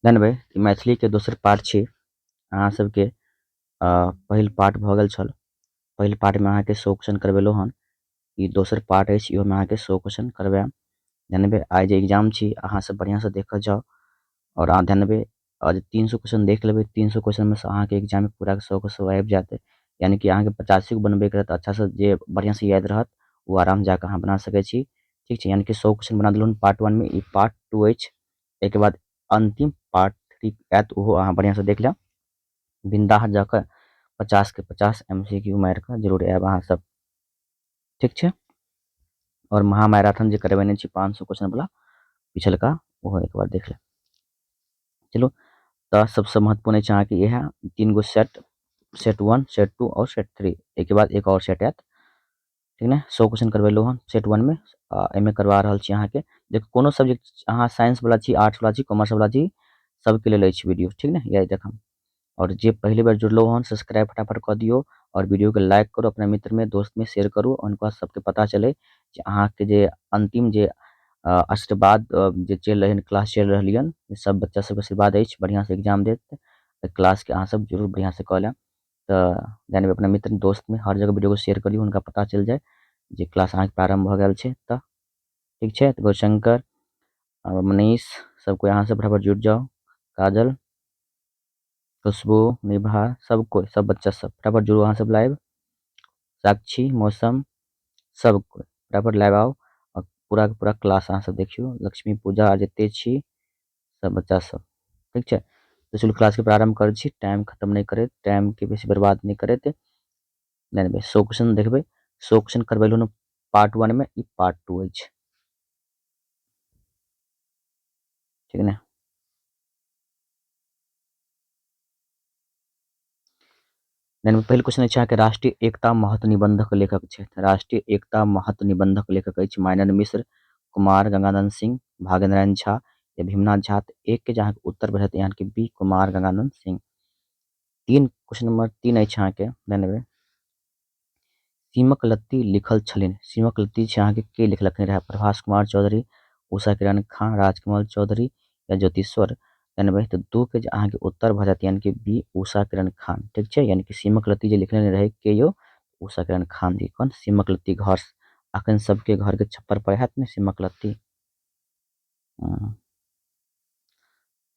जानबै ई मैथिलीके दोसर पार्ट छी। अहाँ सबके पहिल पार्ट भऽ गेल छल। पहिल पार्टमे अहाँके 100 क्वेश्चन करबेलहुँ हन। ई दोसर पार्ट अछि, इहोमे अहाँके 100 क्वेश्चन करबायब। जानबै आइ जे एग्जाम छी अहाँ सब बढ़िआँसँ देखऽ जाउ आओर अहाँ जानबै जे 300 क्वेश्चन देख लेबै, 300 क्वेश्चनमे सँ अहाँके एग्जाममे पूरा 100 के 100 आबि जायत। यानि कि अहाँके 85 गो बनबैके रहत, अच्छासँ जे बढ़िआँसँ याद रहत ओ आराम जाकऽ अहाँ बना सकै छी। ठीक छै, यानि कि 100 क्वेश्चन बना देलहुँ पार्ट 1 मे, ई पार्ट 2 अछि। एहिके बाद अन्तिम पार्ट 3 आयत, ओहो अहाँ बढ़िआँसँ देख लेब। बिन्दास जाकऽ 50 के 50 एम सी क्यू मारि कऽ जरूर आयब अहाँ सब। ठीक छै, आओर महामैराथन जे करबेने छी 500 क्वेश्चन वाला पिछलका, ओहो एक बार देख लेब। चलू तऽ सबसँ महत्वपूर्ण अछि अहाँके इएह 3 गो सेट, सेट 1, सेट 2 आओर सेट 3। एहिके बाद एक आओर सेट आयत। ठीक ने, 100 क्वेश्चन करबेलहुँ हन सेट 1 मे, एहिमे करवा रहल छी अहाँके। देखू कोनो सब्जेक्ट अहाँ साइंस वाला छी, आर्ट्स वाला छी, कॉमर्स वाला छी, सबके लेल अछि वीडियो। ठीक ने, इएह देखब। आओर जे पहली बार जुड़लहुँ हन सब्सक्राइब फटाफट कऽ दियौ आओर वीडियोके लाइक करू, अपना मित्रमे दोस्तमे शेयर करू, हुनका सबके पता चलै जे अहाँके जे अन्तिम जे आशीर्वाद जे चलि रहल क्लास चलि रहल यऽ, सब बच्चा सबके आशीर्वाद अछि बढ़िआँसँ एग्जाम देत। तऽ क्लासके अहाँ सब जरूर बढ़िआँसँ कऽ लेब। तऽ यानी अपना मित्र दोस्तमे हर जगह वीडियोके शेयर करियौ, हुनका पता चलि जाय जे क्लास अहाँके प्रारम्भ भऽ गेल छै। तऽ ठीक छै, तऽ गौशंकर मनीष सब कोइ अहाँ सब फटाफट जुटि जाउ। काजल, खुशबू, निभा, सब कोइ, सब बच्चा सब फटाफट जुड़ू अहाँ सब लाइव। साक्षी, मौसम, सब कोइ फटाफट लाइव आउ आओर पूरा के पूरा क्लास अहाँ सब देखियौ। लक्ष्मी पूजा जते छी सब बच्चा सब। ठीक छै, तऽ चलू क्लासके प्रारम्भ करै छी। टाइम खत्म नहि करैत, टाइमके बेसी बर्बाद नहि करैत, नहि 100 क्वेश्चन देखबै। 100 क्वेश्चन करबेलहुँ पार्ट 1 मे, ई पार्ट 2 अछि। ठीक ने, पहिल क्वेश्चन अछि अहाँके राष्ट्रीय एकता महत्व निबंधक लेखक छथि। राष्ट्रीय एकता महत्व निबंधक लेखक अछि मायानंद मिश्र, कुमार गंगानंद सिंह, भागेंद्र नारायण झा या भीमनाथ झा। एक के अहाँके उत्तर भेटत यहाँ के B, Kumar Ganganand Singh. 3 question number 3 अछि अहाँके जानबै सीमक लत्ती लिखल छलनि। सीमक लत्ती छै अहाँके के लिखलखिन रहए? प्रभास कुमार चौधरी, उषा किरण खान, राजकमल चौधरी या ज्योतिश्वर। जानबै तऽ 2 के जे अहाँके उत्तर भऽ जायत यानी कि बी, उषा किरण खान। ठीक छै, यानी कि सीमक लत्ती जे लिखने रहै के यौ? उषा किरण खान जी। कोन? सीमक लत्ती घर अखन सबके घर के छप्पर पर हैत ने सीमक लत्ती।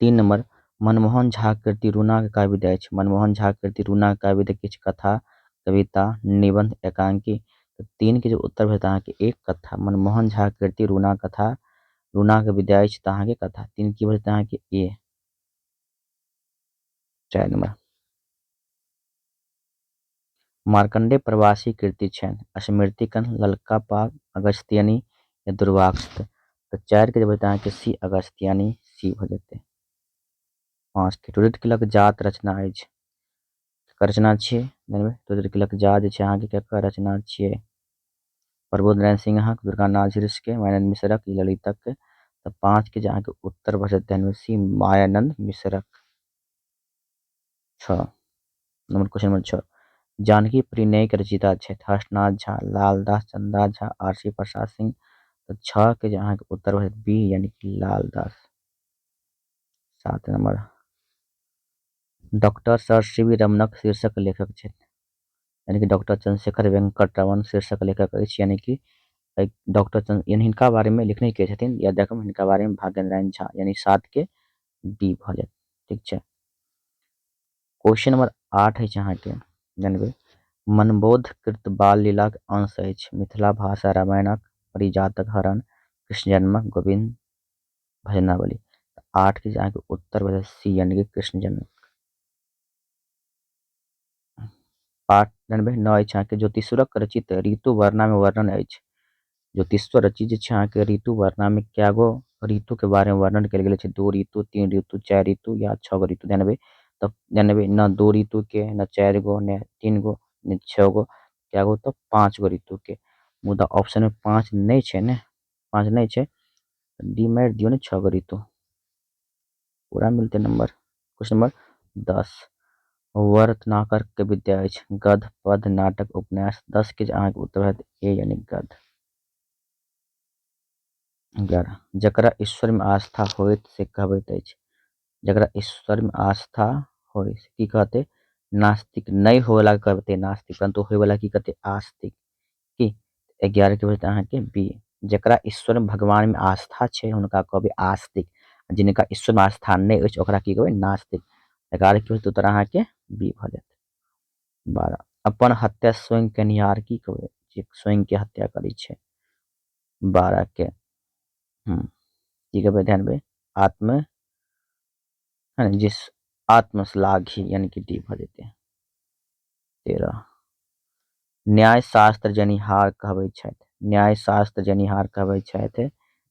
3 नंबर मनमोहन झा कृति रूना के काव्य अछि। मनमोहन झा कृति रूना के काव्य किछु कथा, कविता, निबंध, एकांकी। तऽ 3 के जे उत्तर भेटत अहाँके एक कथा। मनमोहन झा कृति रूना कथा, रूना के विद्या अछि तऽ अहाँके कथा। 3 की भेटत अहाँके ए। 4 नंबर मार्कंडे प्रवासी कृति छनि। स्मृतिकन, ललका पाग, अगस्त्यनी या दुर्वाक्ष। तऽ 4 के जे भेटत अहाँके सी, अगस्त्यनी सी भऽ जेतै। 5 के टुरिट किलक जात रचना अछि। रचना छियै जानबै टुरिट किलक जात जे छै अहाँके केकर रचना छियै? प्रबोध नारायण सिंहक, दुर्गानाथ के, मायानंद मिश्रक, ललितक। तऽ 5 के जे अहाँके उत्तर भऽ जेतै सी, मायानंद मिश्रक। 6 नंबर क्वेश्चन नंबर 6 जानकी परिणय के रचयिता छथि। हर्षनाथ झा, लालदास, चंदा झा, आरसी प्रसाद सिंह। तऽ 6 के जे अहाँके उत्तर भऽ जेतै बी, यानी कि Laldas. 7 number doctor sir C V रमनक शीर्षक लेखक छथि। यानी कि डॉक्टर चंद्रशेखर वेंकट रमन शीर्षक लेखक अछि। यानी कि डॉक्टर चंद्र यानी हिनका बारे में लिखने के छथिन या देखब हिनका बारे में भाग्य नारायण झा, यानी 7 के डी भऽ जायत। ठीक छै, क्वेश्चन नंबर 8 अछि अहाँके जानबै मनबोध कृत बाल लीलाक अंश अछि। मिथिला भाषा रामायणक, परिजातक हरण, कृष्ण जन्मक, गोविंद भजनावली। 8 के अहाँके उत्तर भऽ जायत सी, यानी कि कृष्ण जन्म। 8 जानबै 9 अछि अहाँके ज्योतिश्वरक रचित ऋतु वर्णा में वर्णन अछि। ज्योतिश्वर रचित जे छै अहाँके ऋतु वर्णा में कए गो ऋतु के बारे में वर्णन कयल गेल अछि? 2 ऋतु, 3 ऋतु, 4 ऋतु या 6 गो ऋतु। जानबै तऽ जानबै न 2 ऋतु के, न 4 गो, न 3 गो, न 6 गो, कए गो? तऽ 5 गो ऋतु के। मुदा ऑप्शन में 5 नहि छै ने, 5 नहि छै, डी मारि दियौ ने 6 गो ऋतु, पूरा मिलतै नंबर। क्वेश्चन नंबर 10 वरत्नाकर के विद्या अछि। गद्य, पद्य, नाटक, उपन्यास। 10 के जे अहाँके उत्तर होयत ए, यानी गद्य। 11। जकरा ईश्वरमे आस्था होयत से कहबैत अछि। जकरा ईश्वरमे आस्था होय से की कहतै? नास्तिक नहि होयवला कहतै नास्तिक, परंतु होयवला की कहतै? आस्तिक। की 11 के होयत अहाँके बी। जकरा ईश्वर भगवानमे आस्था छै हुनका कहबै आस्तिक, जिनका ईश्वरमे आस्था नहि अछि ओकरा की कहबै? नास्तिक। 11 के होयत उत्तर अहाँके बी भऽ जायत। 12। अपन हत्या स्वयं केनिहार की कहबै? जे स्वयं के हत्या करै छै। 12 के की कहबै? ध्यान देबै, आत्म है ने, जिस आत्मश्लाघी यानी कि डी भऽ जेतै। 13। न्याय शास्त्र जनिहार कहबै छथि। न्याय शास्त्र जनिहार कहबै छथि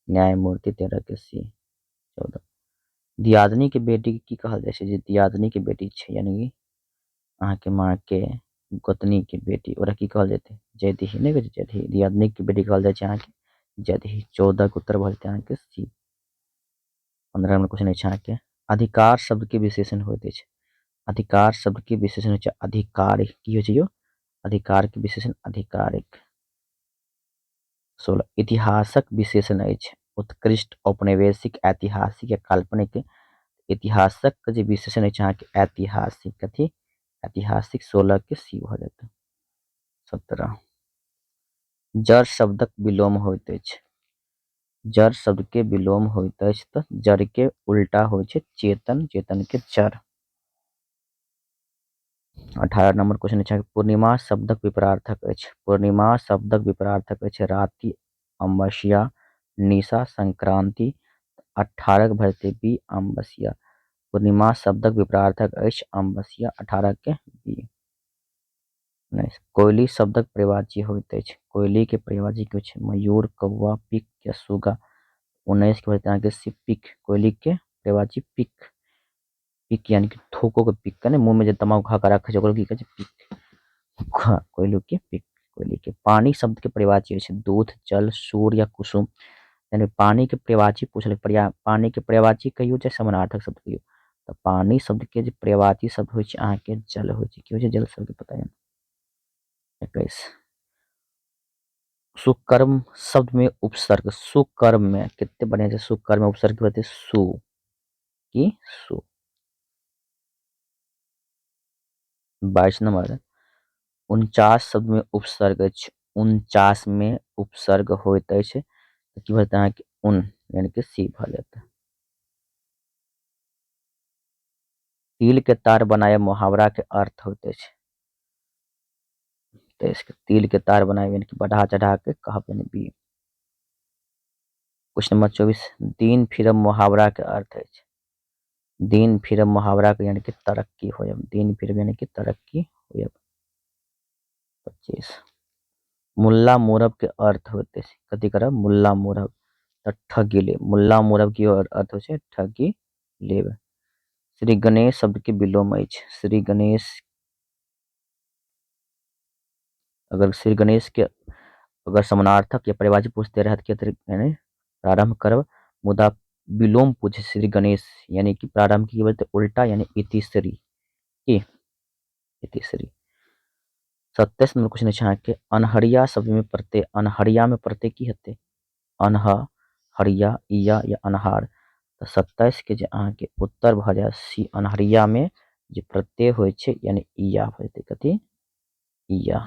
न्यायमूर्ति। 13 के सी। 14। दियादनी के बेटी के की कहल जाइ छै? जे दियादनी के बेटी छै यानी कि अहाँके माँ के गोतनी के बेटी, ओकरा की कहल जेतै? जयदही। नहि कहै छै जयदही, दियादनी के बेटी कहल जाइ छै अहाँके जयदही। 14 के उत्तर भऽ जेतै अहाँके सी। 15 नंबर क्वेश्चन अछि अहाँके, अधिकार शब्द के विशेषण होइत अछि। अधिकार शब्द के विशेषण होइ छै अधिकारिक। की होइ छै यौ? अधिकार के विशेषण अधिकारिक। 16। इतिहासक विशेषण अछि उत्कृष्ट, औपनिवेशिक, ऐतिहासिक या काल्पनिक। इतिहासक जे विशेषण अछि अहाँके ऐतिहासिक। कथी? ऐतिहासिक। 16 के सी भऽ जेतै। 17। जड़ शब्दक विलोम होइत अछि। जड़ शब्द के विलोम होइत अछि तऽ जड़ के उल्टा होइ छै चेतन, चेतन के जड़। 18 नंबर क्वेश्चन अछि पूर्णिमा शब्दक विपरार्थक अछि। पूर्णिमा शब्दक विपरार्थक अछि राति, अमावस्या, निशा, संक्रांति। 18 के भऽ जेतै बी, अमावस्या। पूर्णिमा शब्दक विपरार्थक अछि अमावस्या। 18 के बी। 19। कोयली शब्दक पर्यायवाची होइत अछि। कोयली के पर्यायवाची की होइ छै? मयूर, कौआ, पिक या सुगा। 19 के भऽ जेतै अहाँके सी, पिक। कोयली के पर्यायवाची पिक। पिक यानी कि थूको के पिक के ने, मुंह में जे तम्बाकू खा के रखै छै ओकरो की कहै छै? पिक। कोयली के पिक। कोयली के पानी शब्द के पर्यायवाची होइ छै दूध, जल, सूर्य या कुसुम। यानी पानी के पर्यायवाची पूछल, पानी के पर्यायवाची कहियौ चाहे समानार्थक शब्द कहियौ, तऽ पानी शब्द के जे पर्यायवाची शब्द होइ छै अहाँके जल होइ छै। की होइ छै? जल, सबके पता है। 21। सुकर्म शब्द में उपसर्ग। सुकर्म में कते बढ़िया छै, सुकर्म में उपसर्ग की होतै? सु। की? सु। 22 नंबर। 49 शब्द में उपसर्ग अछि। 49 में उपसर्ग होइत अछि तऽ की भऽ जेतै अहाँके? उन, यानी कि सी भऽ जेतै। तिल के तार बनायब मुहावरा के अर्थ होइत अछि। 23 के तिल के तार बनायब यानी कि बढ़ा चढ़ा के कहब यानी बी। Question number 24। दिन फिरब मुहावरा के अर्थ अछि। दिन फिरब मुहावरा के यानी कि तरक्की होयब। दिन फिरब यानी कि तरक्की होयब। 25। मुल्ला मोरब के अर्थ होइत अछि। कथी करब? मुल्ला मोरब तऽ ठगी लेब। मुल्ला मोरब की अर्थ होइ छै? ठगी लेब। श्री गणेश शब्द के विलोम अछि। श्री गणेश, अगर श्री गणेश के अगर समानार्थक या पर्यायवाची पूछते रहत के यानी प्रारंभ करब, मुदा विलोम पूछे श्री गणेश यानी कि प्रारंभ की बोलते उल्टा यानी इतिश्री। की इतिश्री। 27 नंबर क्वेश्चन अछि अहाँके, अनहरिया शब्द में प्रत्यय। अनहरिया में प्रत्यय की हेतै? अनह, हरिया, इया या अनहार। तऽ 27 के जे अहाँके उत्तर भऽ जायत सी, अनहरिया में जे प्रत्यय होइ छै यानी इया भऽ जेतै। कथी? इया।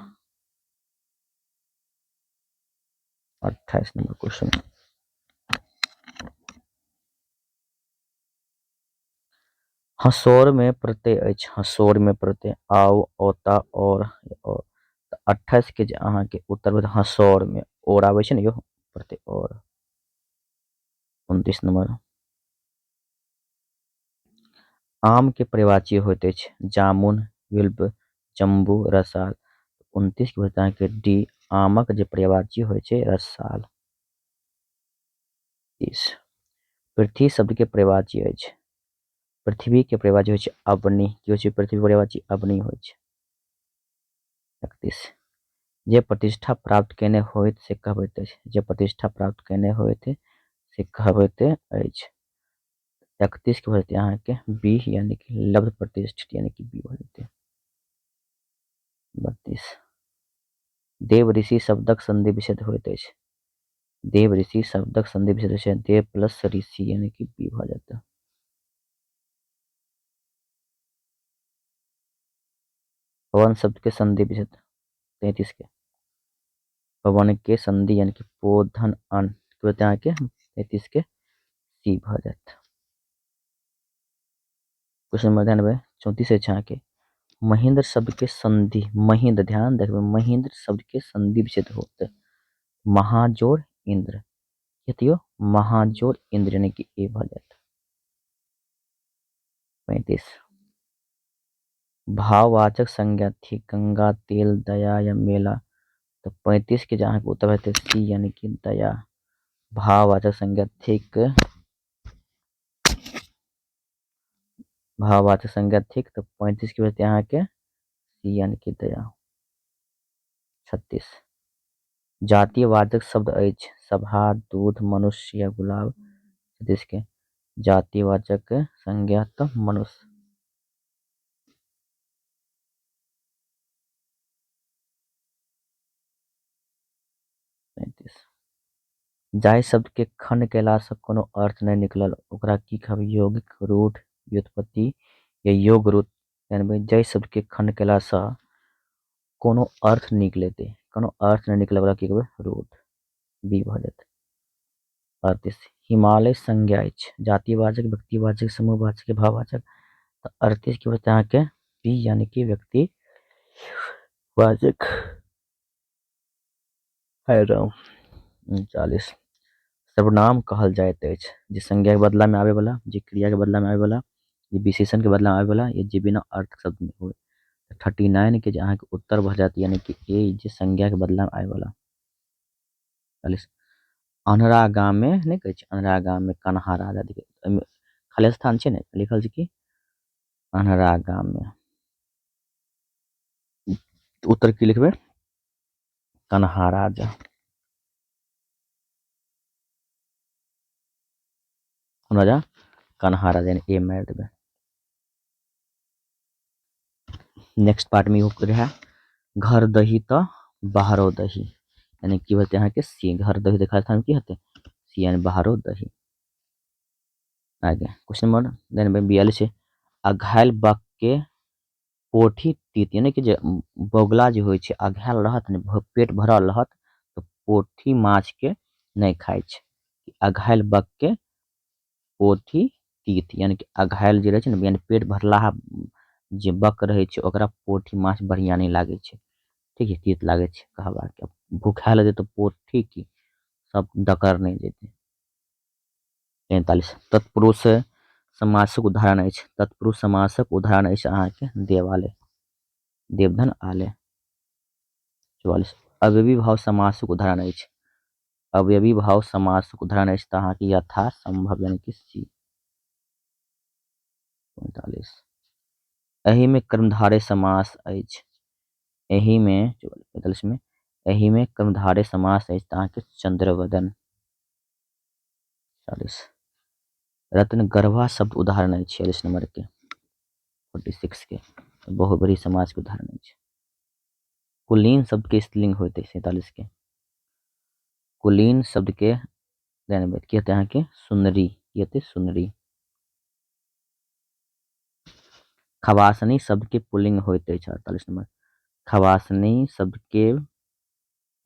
28 नंबर क्वेश्चन। हसौर में प्रत्यय अछि। हसौर में प्रत्यय आउ, औता, और, और। तऽ 28 के जे अहाँके उत्तर भेल हसौर में और आबै छै ने यौ प्रत्यय और। 29 नंबर। आम के पर्यायवाची होइत अछि जामुन, विल्ब, जम्बू, रसाल। 29 के होइत अहाँके डी, आमक जे पर्यायवाची होइ छै रसाल। 30। पृथ्वी शब्द के पर्यायवाची अछि। पृथ्वी के पर्यायवाची होइ छै अवनी। की होइ छै पृथ्वी पर्यायवाची? अवनी होइ छै। 31। जे प्रतिष्ठा प्राप्त केने होइत से कहबैत अछि। जे प्रतिष्ठा प्राप्त केने होइत से कहबैत अछि। 31 के भऽ जेतै अहाँके बी यानी कि लब्ध प्रतिष्ठित यानी कि बी भऽ जेतै। 32। देव ऋषि शब्दक संधि विच्छेद होइत अछि। देव ऋषि शब्दक संधि विच्छेद छै देव प्लस ऋषि यानी कि बी भऽ जेतै। पवन शब्द के संधि विच्छेद 33 के पवन के संधि यानी कि पोधन अन की होतै अहाँके 33 के सी भऽ जायत। क्वेश्चन नंबर ध्यान देबै 34 अछि अहाँके महेंद्र शब्द के संधि महेंद्र ध्यान देखबै महेंद्र शब्द के संधि विच्छेद होतै महाजोर इंद्र हेतियो महाजोर इंद्र यानी कि ए भऽ जायत। 35 भाववाचक संज्ञा थिक गंगा तेल दया या मेला। तऽ 35 के जे अहाँके उत्तर हेतै सी यानी कि दया। भाववाचक संज्ञा थिक भाववाचक संज्ञा थिक तऽ 35 के हेतै अहाँके सी यानी कि दया। 36 जातिवाचक शब्द अछि सभा दूध मनुष्य या गुलाब। 36 के जातिवाचक संज्ञा तऽ मनुष्य। 37 जाहि शब्द के खंड कयलासँ कोनो अर्थ नहि निकलल ओकरा की कहबै यौगिक रूढ़ व्युत्पत्ति या योग रूढ़। जाहि शब्द के खंड कयलासँ कोनो अर्थ निकलेतै कोनो अर्थ नहि निकले ओकरा की कहबै रूढ़ बी भऽ जायत। 38 हिमालय संज्ञा अछि जातिवाचक व्यक्तिवाचक समूहवाचक या भाववाचक। तऽ 38 की होतै अहाँके बी यानी कि व्यक्तिवाचक। हाय राम। 39 सर्वनाम कहल जाइत अछि जे संज्ञा के बदला में आबै वाला जे क्रिया के बदला में आबै वाला जे विशेषण के बदला में आबै वाला या जे बिना अर्थ शब्द में हुए। 39 के जे अहाँके उत्तर भऽ जायत यानी कि ए जे संज्ञा के बदला में आबै वाला। 40 अन्हरा गाम में नहि कहै छै अन्हरा गाम में कन्हा राजा एहिमे खाली स्थान छै ने लिखल छै कि अन्हरा गाम में उत्तर की लिखबै कन्हा राजा। राजा कन्हा राजा यानी ए मारि देबै। नेक्स्ट पार्ट में इहो रहै घर दही तऽ बाहरो दही यानी की होतै अहाँके सी घर दही देखा स्थान की हेतै सी यानी बाहरो दही। आगे क्वेश्चन नंबर देन 42 छै अघायल बक के पोठी तीत यानी कि जे बगुला जे होइ छै अघायल रहत ने पेट भरल रहत तऽ पोठी माछ के नहि खाइ छै। अघायल बक के पोठी तीत यानी कि अघायल जे रहै छै ने यानी पेट भरलाहा जे बक रहै छै ओकरा पोठी माछ बढ़िआँ नहि लागै छै। ठीक है तीत लागै छै कहबाक भूखायल हेतै तऽ पोठी की सब डकर नहि जेतै। 43 तत्पुरुष समासक उदाहरण अछि तत्पुरुष समासक उदाहरण अछि अहाँके देवालय देवधन आलय। 44 अव्ययी भाव समासक उदाहरण अछि अव्ययी भाव समासक उदाहरण अछि तऽ अहाँके यथा संभव यानी कि सी। 45 एहिमे कर्मधारय समास अछि एहिमे 45 में एहिमे कर्मधारय समास अछि तऽ अहाँके चंद्रवदन। 40 रत्नगर्भा शब्द उदाहरण अछि 46 नंबर के 46 के बहुब्रीहि समास के उदाहरण अछि। कुलीन शब्द के स्त्रीलिंग होइत अछि 47 के कुलीन शब्द के की हेतै अहाँके सुनरी की हेतै सुनरी। खवासनी शब्द के पुल्लिंग होइत अछि 48 नंबर खवासनी शब्द के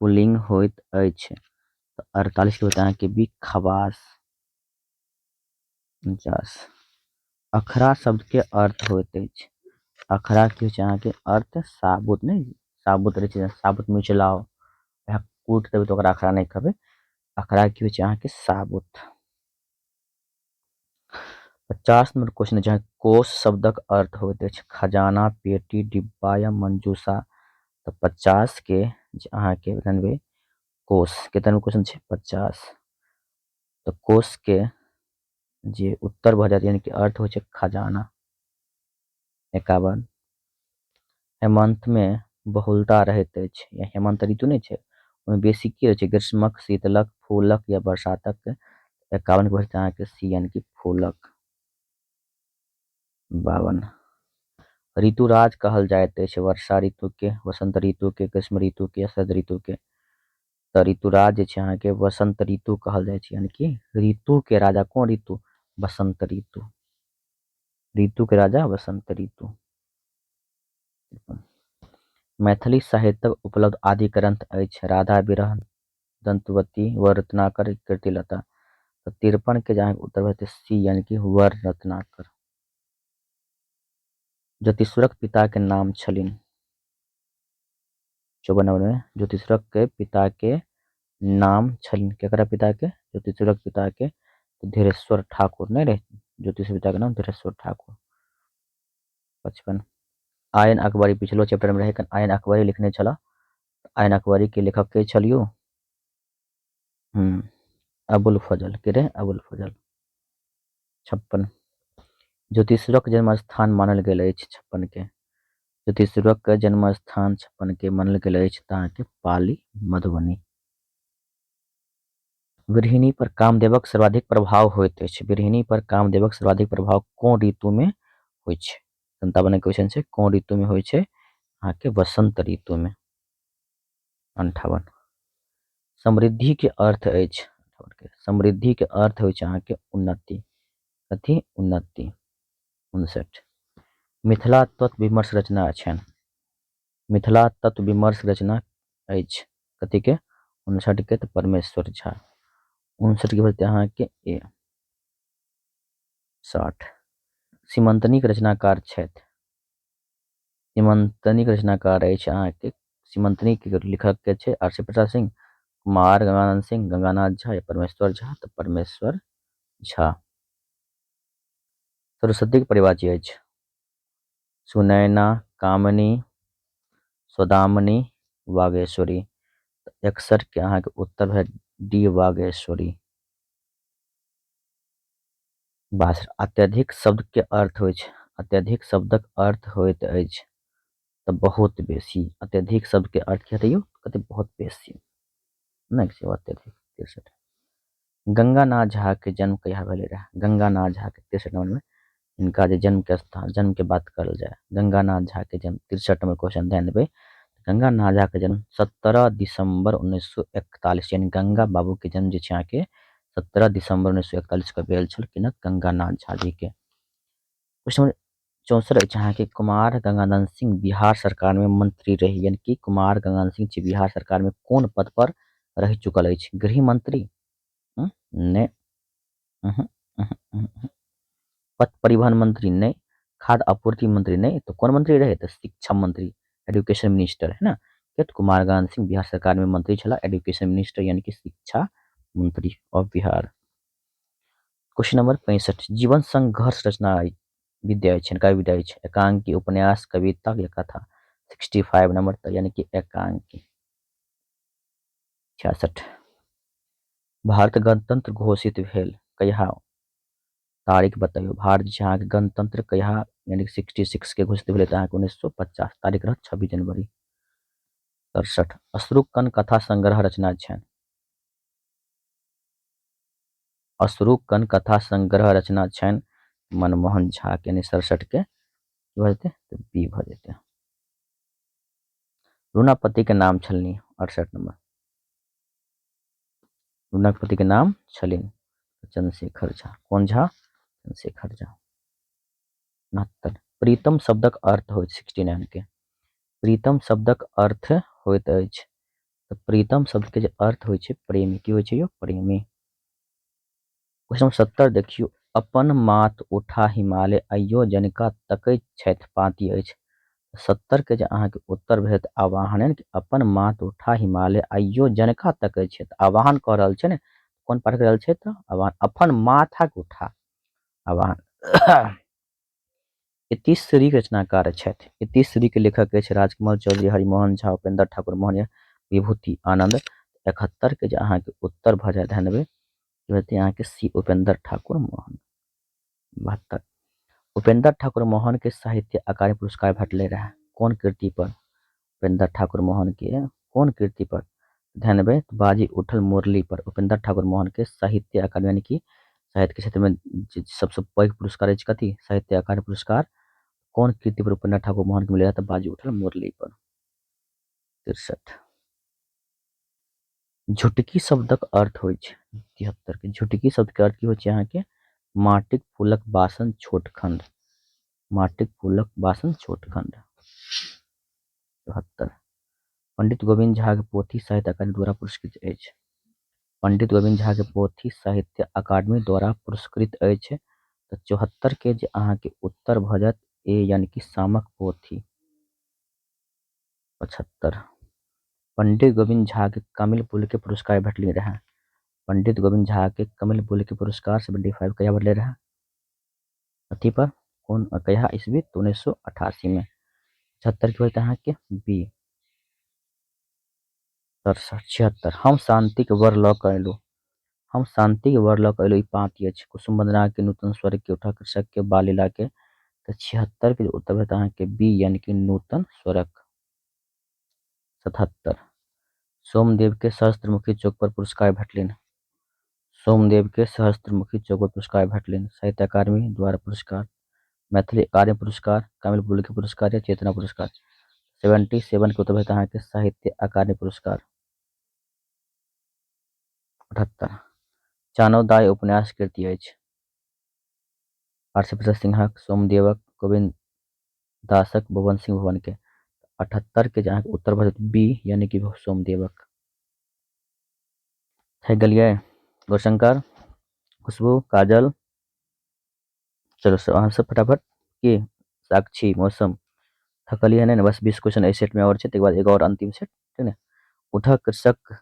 पुल्लिंग होइत अछि तऽ 48 के होतै अहाँके बी खवास। 49 अखरा शब्द के अर्थ होइत अछि अखरा की होइ छै अहाँके अर्थ साबुत नहि साबुत रहै छै साबुत मिर्च लाओ वएह कूटि देबै तऽ ओकरा अखरा नहि कहबै अखरा की होइ छै अहाँके साबुत। 50 नंबर क्वेश्चन अछि कोष शब्दक अर्थ होइत अछि खजाना पेटी डिब्बा या मंजूषा। तऽ 50 के जे अहाँके जानबै कोष कितना नंबर क्वेश्चन छै 50 तऽ कोष के जे उत्तर भऽ जायत यानी कि अर्थ होइ छै खजाना। 51 हेमंत में बहुलता रहैत अछि या हेमंत ऋतु नहि छै ओहिमे बेसी की होइ छै ग्रीष्मक शीतलक फूलक या बरसातक। 51 के भऽ जेतै अहाँके सी यानी कि फूलक। 52 ऋतुराज कहल जाइत अछि वर्षा ऋतु के वसंत ऋतु के ग्रीष्म ऋतु के या शरद ऋतु के। तऽ ऋतुराज जे छै अहाँके वसंत ऋतु कहल जाइ छै, यानी कि ऋतु के राजा। कोन ऋतु? वसंत ऋतु। ऋतु के राजा वसंत ऋतु। मैथिली साहित्यक उपलब्ध आदि ग्रंथ अछि राधा विरह, दंतवती, वर रत्नाकर, कीर्तिलता। तऽ 53 के जे अहाँके उत्तर भऽ जेतै सी, यानी कि वर रत्नाकर। ज्योतिश्वरक पिता के नाम छलनि। 54 नंबर में ज्योतिश्वरक के पिता के नाम छलनि। केकरा पिता के? ज्योतिश्वरक पिता के धीरेश्वर ठाकुर। नहीं रहे ज्योतिश्वर पिता के नाम धीरेश्वर ठाकुर। 55 आयन अकबरी पिछलो चैप्टर में रहे, आयन अकबरी लिखने छला। आयन अकबरी के लेखक के छलियो? अबुल फजल के रहे, अबुल फजल। 56 ज्योतिश्वरक जन्म स्थान मानल गेल अछि। 56 के ज्योतिश्वरक जन्म स्थान 56 के मानल गेल अछि तऽ अहाँके पाली, मधुबनी। विरहिणी पर कामदेवक सर्वाधिक प्रभाव होइत अछि। विरहिणी पर कामदेवक सर्वाधिक प्रभाव कोन ऋतु में होइ छै? 57 क्वेश्चन छै, कोन ऋतु में होइ छै? अहाँके वसंत ऋतु में। 58 समृद्धि के अर्थ अछि। समृद्धि के अर्थ होइ छै अहाँके उन्नति। कथी? उन्नति। 59 मिथिला तत्व विमर्श रचना छनि। मिथिला तत्व विमर्श रचना अछि कथी के? 59 के तऽ परमेश्वर झा। 59 के भरते अहाँके ए। 60 सीमंतनी के रचनाकार छथि। सीमंतनी के रचनाकार अछि अहाँके, सीमंतनी के लेखक के छै आर सी प्रसाद सिंह, कुमार गंगानंद सिंह, गंगानाथ झा या परमेश्वर झा? तऽ परमेश्वर झा। सरस्वती के परिवाची अछि सुनैना, कामनी, सौदामनी, वागेश्वरी। 61 के अहाँके उत्तर भए डी, वागेश्वरी। 62 अत्यधिक शब्द के अर्थ होइ छै। अत्यधिक शब्दक अर्थ होइत अछि तऽ बहुत बेसी। अत्यधिक शब्द के अर्थ की हेतै यौ? कते? बहुत बेसी। नहि छै अत्यधिक। 63 गंगानाथ झा के जन्म कहिया भेलै रहए? गंगानाथ झा के 63 नंबर में हिनका जे जन्म के स्थान, जन्म के बात करल जाय, गंगानाथ झा के जन्म 63 नंबर क्वेश्चन ध्यान देबै। गंगानाथ झा के जन्म 17 दिसंबर 1941, यानी गंगा बाबू के जन्म जे छै अहाँके 17 दिसंबर 1941 के भेल छल। किनक? गंगानाथ झा जी के। क्वेश्चन नंबर 64 अछि अहाँके कुमार गंगानंद सिंह बिहार सरकार में मंत्री रही, यानी कि कुमार गंगानंद सिंह जी बिहार सरकार में कोन पद पर रहि चुकल अछि? गृह मंत्री? नहि। पथ परिवहन मंत्री? नहि। खाद्य आपूर्ति मंत्री? नहि। तो कोन मंत्री रहे? तो शिक्षा मंत्री, एजुकेशन मिनिस्टर, है ना। कुमार गंगानंद सिंह बिहार सरकार में मंत्री छला, एजुकेशन मिनिस्टर यानी कि शिक्षा मंत्री ऑफ बिहार। क्वेश्चन नंबर 65 जीवन संघर्ष रचना विद्या अछि, काव्य विद्या अछि, एकांकी, उपन्यास, कविता या कथा? 65 नंबर तऽ यानी कि एकांकी। 66 भारत गणतंत्र घोषित भेल कहिया? तारीख बताइयो। भारत जे अहाँके गणतंत्र कहिया यानी कि 66 के घोषित भेलै तऽ अहाँके 1950, तारीख रहत 26 जनवरी। 67 अश्रुकण कथा संग्रह रचना छनि। अश्रुकण कथा संग्रह रचना छनि मनमोहन झा के, यानी 67 के भऽ जेतै तऽ बी भऽ जेतै। रूनापति के नाम छलनि। 68 नंबर रूनापति के नाम छलनि चंद्रशेखर झा। कोन झा? चंद्रशेखर झा। 69 प्रीतम शब्दक अर्थ होइत, 69 के प्रीतम शब्दक अर्थ होइत अछि। तऽ प्रीतम शब्द के जे अर्थ होइ छै प्रेमी। की होइ छै यौ? प्रेमी। क्वेश्चन नंबर 70 देखियौ, अपन माथ उठा हिमालय आइयो जनिका तकैत छथि पाँति अछि। 70 के जे अहाँके उत्तर भेट आवाहन, यानी कि अपन माथ उठा हिमालय आइयो जनिका तकैत छथि, आवाहन कऽ रहल छै ने, कोन पाठ रहल छै? तऽ आवाहन, अपन माथा के उठा, आवाहन। इतिश्री रचनाकार छथि। इतिश्री के लेखक अछि राजकमल चौधरी, हरिमोहन झा, उपेंद्र ठाकुर मोहन या विभूति आनंद। 71 के जे अहाँके उत्तर भऽ जाय, ध्यान देबै, हेतै अहाँके सी, उपेंद्र ठाकुर मोहन। 72 उपेंद्र ठाकुर मोहन के साहित्य अकादमी पुरस्कार भेटलै रहए कोन कृति पर? उपेंद्र ठाकुर मोहन के कोन कृति पर? ध्यान देबै, बाजी उठल मुरली पर। उपेंद्र ठाकुर मोहन के साहित्य अकादमी यानी कि साहित्य के क्षेत्र में सबसे पैघ पुरस्कार अछि कथी? साहित्य अकादमी पुरस्कार। कोन कृति पर उपेंद्र ठाकुर मोहन के मिले तऽ बाजी उठल मुरली पर। 63 झुटकी शब्दक अर्थ होइ छै 73 के झुटकी शब्दके अर्थ की होइ छै अहाँके माटिक फूलक बासन छोट खंड। माटिक फूलक बासन छोट खंड। 74 पंडित गोविंद झा के पोथी साहित्य अकादमी द्वारा पुरस्कृत अछि। पंडित गोविंद झा के पोथी साहित्य अकादमी द्वारा पुरस्कृत अछि। तऽ 74 के जे अहाँके उत्तर भऽ जायत ए यानी कि सामक पोथी। 75 पंडित गोविंद झा के कमिल पुल के पुरस्कार भेटली रहे। पंडित गोविंद झा के कमिल पुल के पुरस्कार 75 कहिया भेटले रहे? अथी पर कोन कहिया ईस्वी? तऽ 1988 में। 75 के होते अहाँके बी। 76 हम शांतिक वर लऽ कऽ एलहुँ। हम शांतिक वर लऽ कऽ एलहुँ ई पाँति अछि कुसुम वंदना के, नूतन स्वर के, उठा कृषक के, बालीला के। तऽ 76 के उत्तर भेटत अहाँके बी यानी कि नूतन स्वरक। 77 सोमदेव के सहस्त्रमुखी चौक पर पुरस्कार भेटलनि। सोमदेव के सहस्त्रमुखी चौक पर पुरस्कार भेटलनि। साहित्य अकादमी द्वारा पुरस्कार, मैथिली अकादमी पुरस्कार, कामिल बुल के पुरस्कार या चेतना पुरस्कार। 77 के उत्तर भेटत अहाँके साहित्य अकादमी पुरस्कार। 78 चानोदाय उपन्यास कृति अछि आरसी प्रसाद सिंहक, सोमदेवक, गोविन्द दासक, भुवन सिंह भुवन के। 78 के जे अहाँके उत्तर भऽ जायत बी यानी कि सोमदेवक। थाकि गेलियै गौरशंकर, खुशबू, काजल? चलो सब अहाँ सब फटाफट की साक्षी मौसम थकलियै नहि ने? बस 20 क्वेश्चन एहि सेटमे आओर छै, ताहिके बाद एगो आओर अंतिम सेट, ठीक ने? उठ कृषक,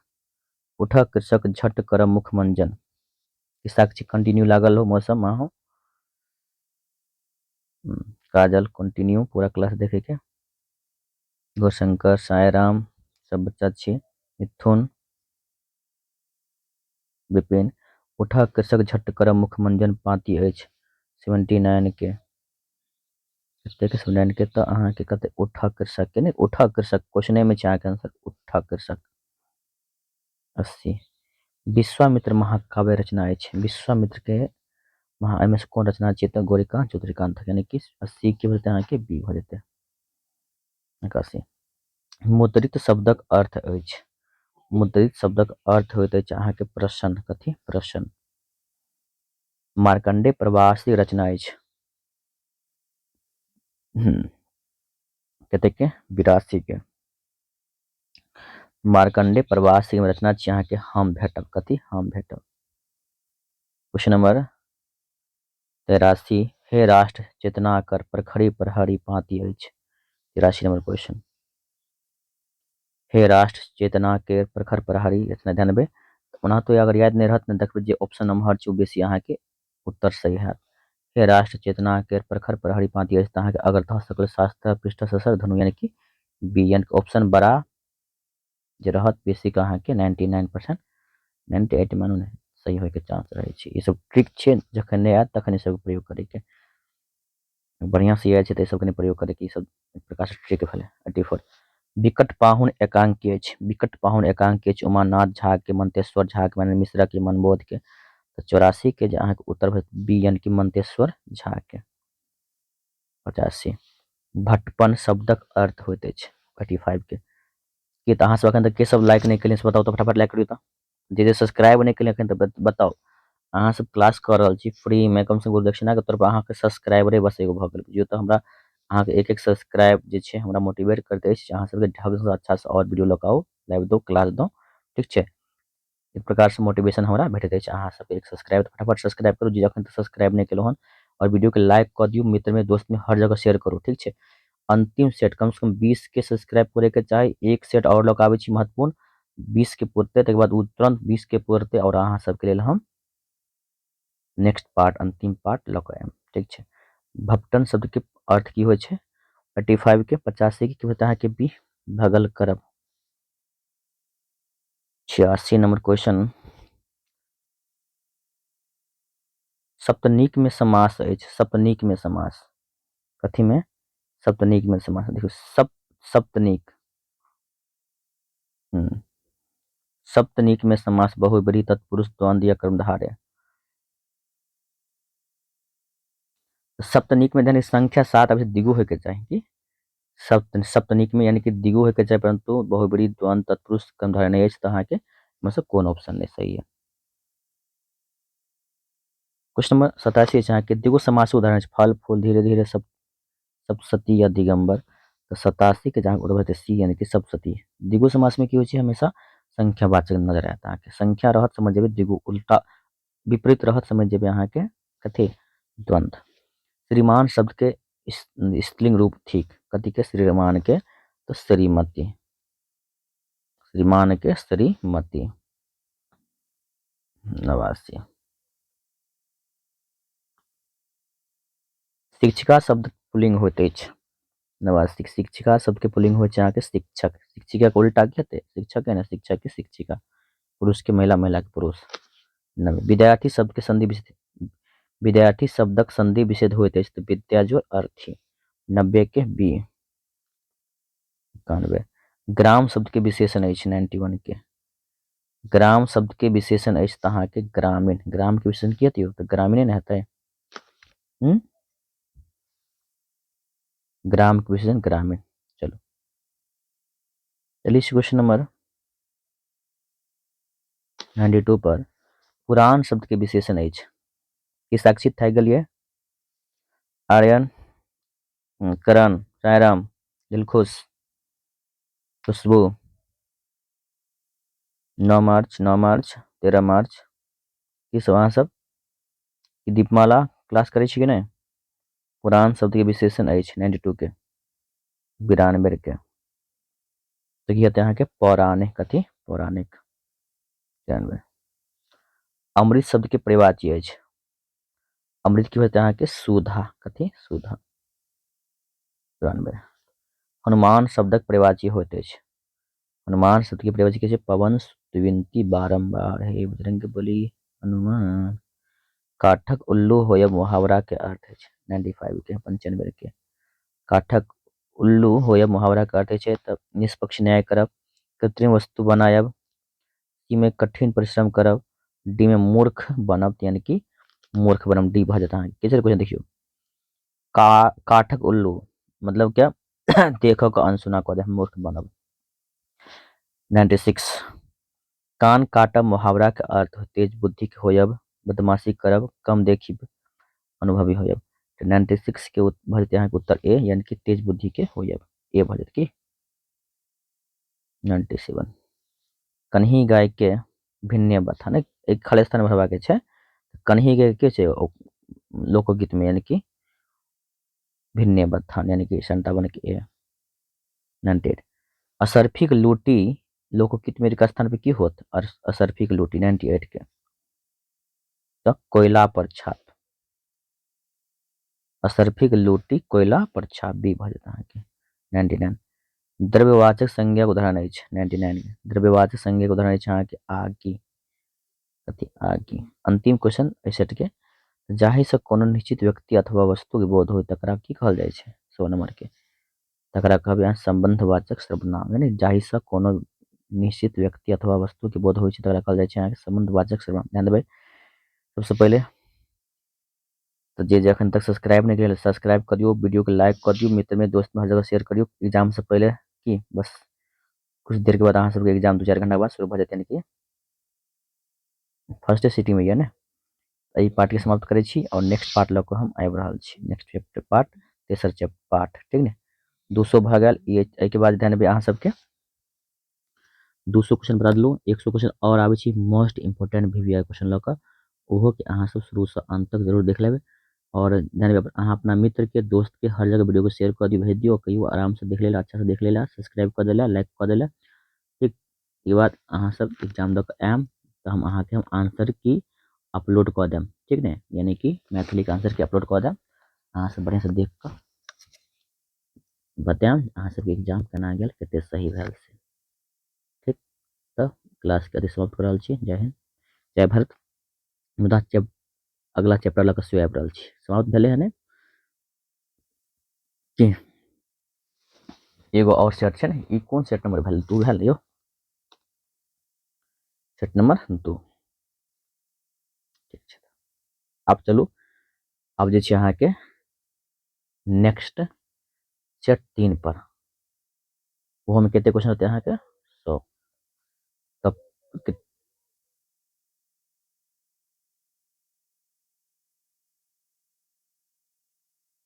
उठ कृषक झट कर मुख मंजन। साक्षी कंटिन्यू लागल हो, मौसम अहाँ, काजल कंटिन्यू पूरा क्लास देखे के, गौरशंकर, साईराम सब बच्चा छी, मिथुन, विपिन। उठ कृषक झट कर मुख मंजन पाँति अछि 79 के। कतेक 79 के? तऽ अहाँके कते उठ कृषक के नहि, उठ कृषक क्वेश्चने में छै अहाँके आंसर उठ कृषक। 80 विश्वामित्र महाकाव्य रचना अछि। विश्वामित्र के महा एहिमे से कोन रचना छियै? तऽ गौरीकांत चौधरीकांत, यानी कि 80 के भऽ जेतै अहाँके बी भऽ जेतै। 81 मुद्रित शब्दक अर्थ अछि। मुद्रित शब्दक अर्थ होइत अछि अहाँके प्रसन्न। कथी? प्रसन्न। मार्कंडेय प्रवासी रचना अछि कतेक के? 82 के। मार्कंडेय प्रवासी रचना छी अहाँके हम भेटब। कथी? हम भेटब। क्वेश्चन नंबर 83 हे राष्ट्र चेतना कर प्रखरी प्रहरी पाँति अछि। 83 नंबर क्वेश्चन हे राष्ट्र चेतना के प्रखर प्रहरी रचना। ध्यान देबै, ओना तो अगर याद नहि रहत ने, देखबै जे ऑप्शन नम्बर छै ओ बेसी अहाँके उत्तर सही हैत। हे राष्ट्र चेतना के प्रखर प्रहरी पाँति अछि तऽ अहाँके अग्रतः सकल शास्त्र पृष्ठ ससर धनु, यानी कि बी, यानी कि ऑप्शन बड़ा जे रहत बेसीके अहाँके 99% 98 मानू ने सही होइके चांस रहै छै। ई सब ट्रिक छै, जखन नहि आयत तखन ई सब प्रयोग करैके। बढ़िआँ से आयल छै तऽ ई सबके नहि प्रयोग करैके, ई सब एक प्रकारसँ ट्रिक भेलै। 84 विकट पाहुन एकांकी अछि। विकट पाहुन एकांकी अछि उमानाथ झा के, मंतेश्वर झा के, महेंद्र मिश्रा के, मनबोध के। तऽ 84 के जे अहाँके उत्तर भेल बी यानी कि मंतेश्वर झा के। 85 भटपन शब्दक अर्थ होइत अछि। 85 के की तऽ अहाँ सब एखन तक के सब लाइक नहि केलियै से बताउ तऽ फटाफट लाइक करियौ। तऽ जे जे सब्सक्राइब नहि केलियै एखन तक बताउ, अहाँ सब क्लास कऽ रहल छी फ्रीमे, कमसँ कम गुरुदक्षिणाके तौर पर अहाँके सब्सक्राइबरे बस एगो भऽ गेल बुझियौ। तऽ हमरा अहाँके एक एक सब्सक्राइब जे छै हमरा मोटिवेट करैत अछि जे अहाँ सबके ढङ्गसँ अच्छासँ आओर वीडियो लऽ कऽ आउ, लाइव दो, क्लास दो, ठीक छै? एक प्रकारसँ मोटिवेशन हमरा भेटैत अछि अहाँ सबके एक सब्सक्राइब। फटाफट सब्सक्राइब करू जे एखन तक सब्सक्राइब नहि केलहुँ हन, आओर वीडियोके लाइक कऽ दियौ, मित्रमे दोस्तमे हर जगह शेयर करू, ठीक छै? अंतिम सेट कमसँ कम 20 के सब्सक्राइब करैके चाही। एक सेट आओर लऽ कऽ आबै छी महत्वपूर्ण, 20 के पुरतै तकर बाद ओ तुरन्त 20 के पुरतै आओर अहाँ सबके लेल हम नेक्स्ट पार्ट अंतिम पार्ट लऽ कऽ आयब, ठीक छै? भपटन शब्दके अर्थ की होइ छै? 85 के 85 के की होतै अहाँके बी भगल करब। 86 नंबर क्वेश्चन सप्तनीक में समास अछि। सप्तनीक में समास कथी में? सप्तनीक में समास देखियौ, सप सप्तनीक सप्तनीक में समास बहुब्रीहि तत्पुरुष द्वंद्व या कर्मधारय। सप्तनीक में ध्यान संख्या 7 अभी द्विगु होय के चाही की सप्तनीक में, यानी कि द्विगु होय के चाही, परंतु बहुब्रीहि द्वंद्व तत्पुरुष कर्मधारय नहि अछि तऽ अहाँके में से कोन ऑप्शन नहीं सही है। क्वेश्चन नंबर 87 अछि अहाँके द्विगु समास उदाहरण अछि फल फूल धीरे धीरे सब सप्तशती या दिगंबर। तऽ 87 के जहाँ उत्तर हेतै सी यानी कि सप्तशती। द्विगु समास में की होइ छै हमेशा संख्यावाचक नजर आयत अहाँके, संख्या रहत समझ जेबै द्विगु, उल्टा विपरीत रहत समझ जेबै अहाँके कथी द्वंद्व। श्रीमान शब्द के स्त्रीलिंग रूप थिक कथी के श्रीमान के, तो श्रीमती, श्रीमान के श्रीमती। 89 शिक्षिका शब्द पुल्लिंग होइत अछि। 89 शिक्षिका शब्द के पुल्लिंग होइ छै अहाँके शिक्षक, शिक्षिका के उल्टा की हेतै शिक्षक है ने, शिक्षक के शिक्षिका, पुरुष के महिला, महिला के पुरुष। 90 विद्यार्थी शब्द के संधि विच्छेद, विद्यार्थी शब्दक संधि विच्छेद होइत अछि तऽ विद्या जोड़ अर्थी। 90 के बी। 91 ग्राम शब्द के विशेषण अछि 91 के ग्राम शब्द के विशेषण अछि तऽ अहाँके ग्रामीण, ग्राम के विशेषण की हेतै यौ तऽ ग्रामीणे ने हेतै। ग्राम के विशेषण ग्रामीण। चलू चलिए क्वेश्चन नंबर 92 पर पुरान शब्द के विशेषण अछि की साक्षी थाकि गेलियै? आर्यन, करण, सायराम, दिलखुश, खुशबू। 9 मार्च, 9 मार्च, 13 मार्च, की सब अहाँ सब की दीपमाला क्लास करै छी कि नहि? पुरान शब्द के विशेषण अछि 92 के 92 के तऽ की हेतै अहाँके पौराणिक, कथी पौराणिक। 93 अमृत शब्द के परिवाची अछि, अमृत की हेतै अहाँके सुधा, कथी सुधा। 93 हनुमान शब्दक परिवाची होइत अछि, हनुमान शब्द के परिवाची की छै पवन सुविनती बारंबार हे बजरंग बली हनुमान। काठक उल्लू होयब मुहावरा के अर्थ अछि 95 के 95 के काठक उल्लू होयब मुहावरा के अर्थ अछि तऽ निष्पक्ष न्याय करब, कृत्रिम वस्तु बनायब, सी में कठिन परिश्रम करब, डी में मूर्ख बनब, यानी कि मूर्ख बनब डी भऽ जायत अहाँके। के क्वेश्चन देखियौ, काठक उल्लू मतलब क्या देखऽ कऽ अनसुना कऽ दे, मूर्ख बनब। 96 कान काटब मुहावरा के अर्थ तेज बुद्धि के होयब, बदमाशी करब, कम देखी अनुभवी होयब। तऽ 96 के भऽ जेतै अहाँके उत्तर ए यानी कि तेज बुद्धि के होयब, ए भऽ जेतै की। 97 कन्ही गाय के भिन्ने बथान, एक खाली स्थान भरबाक छै, कन्ही गाय के छै लोकगीत में यानी कि भिन्ने बथान यानी कि 57 के ए। 98 असर्फीक लूटी लोकगीत में रिक्त स्थान पे की होत? असर्फीक लूटी 98 के तऽ कोयला पर छाप, असर्फीक लूटी कोयला पर छाप बी भऽ जेतै अहाँके। 99 द्रव्यवाचक संज्ञाक उदाहरण अछि 99 के द्रव्यवाचक संज्ञाक उदाहरण अछि अहाँके आगि, कथी आगि। अंतिम क्वेश्चन एहि सेट के, जाहि से कोनो निश्चित व्यक्ति अथवा वस्तु के बोध होय तकरा की कहल जाइ छै? 100 नंबर के तकरा कहबै अहाँ संबंधवाचक सर्वनाम, यानी जाहि से कोनो निश्चित व्यक्ति अथवा वस्तु के बोध होइ छै तकरा कहल जाइ छै अहाँके संबंधवाचक सर्वनाम। ध्यान देबै सबसे पहिले तऽ जे अखन तक सब्सक्राइब नहि केलक सब्सक्राइब कऽ दियौ, वीडियो के लाइक कऽ दियौ, मित्र में दोस्त में हर जगह शेयर करियौ। एग्जाम से पहिले की बस कुछ देर के बाद अहाँ सबके एग्जाम 2-4 घंटा बाद शुरू भऽ जेतै, यानी कि फर्स्ट सिटी में यऽ ने। एहि पार्ट के समाप्त करै छी और नेक्स्ट पार्ट लऽ कऽ हम आबि रहल छी, नेक्स्ट चैप्टर पार्ट तेसर चैप्टर पार्ट, ठीक ने। 200 भऽ गेल, एहिके बाद ध्यान देबै अहाँ सबके 200 क्वेश्चन बता देलहुँ, 100 क्वेश्चन और आबै छी most important V V I question लऽ कऽ, ओहो के अहाँ सब शुरू से अंत तक जरूर देख लेबै। और ध्यान देबै अहाँ अपना मित्र के दोस्त के हर जगह वीडियो के शेयर कऽ दियौ, भेज दियौ, कहियौ आराम से देख लेला, अच्छा से देख लेला, सब्सक्राइब कऽ देला, लाइक कऽ देला, ठीक। एहिके बाद अहाँ सब एग्जाम दऽ कऽ आयब तऽ हम अहाँके आंसर की अपलोड कऽ देब, ठीक ने, यानी कि मैथिलीके आंसर की अपलोड कऽ देब, अहाँ सब बढ़िआँसँ देख कऽ बतायब अहाँ सबके एग्जाम केना गेल, कते सही भेल से, ठीक। तऽ क्लासके अथी समाप्त कऽ रहल छी, जय हिन्द जय भारत। मुदा अगला चैप्टर लऽ कऽ सेहो आबि रहल छी, समाप्त भेलै हँ ने की? एगो और सेट छै ने, ई कोन सेट नंबर भेल? 2 भेल यौ, सेट नंबर 2, ठीक छै। आब चलू आब जे छै अहाँके नेक्स्ट सेट 3 पर, ओहोमे कते क्वेश्चन होतै अहाँके 100, तब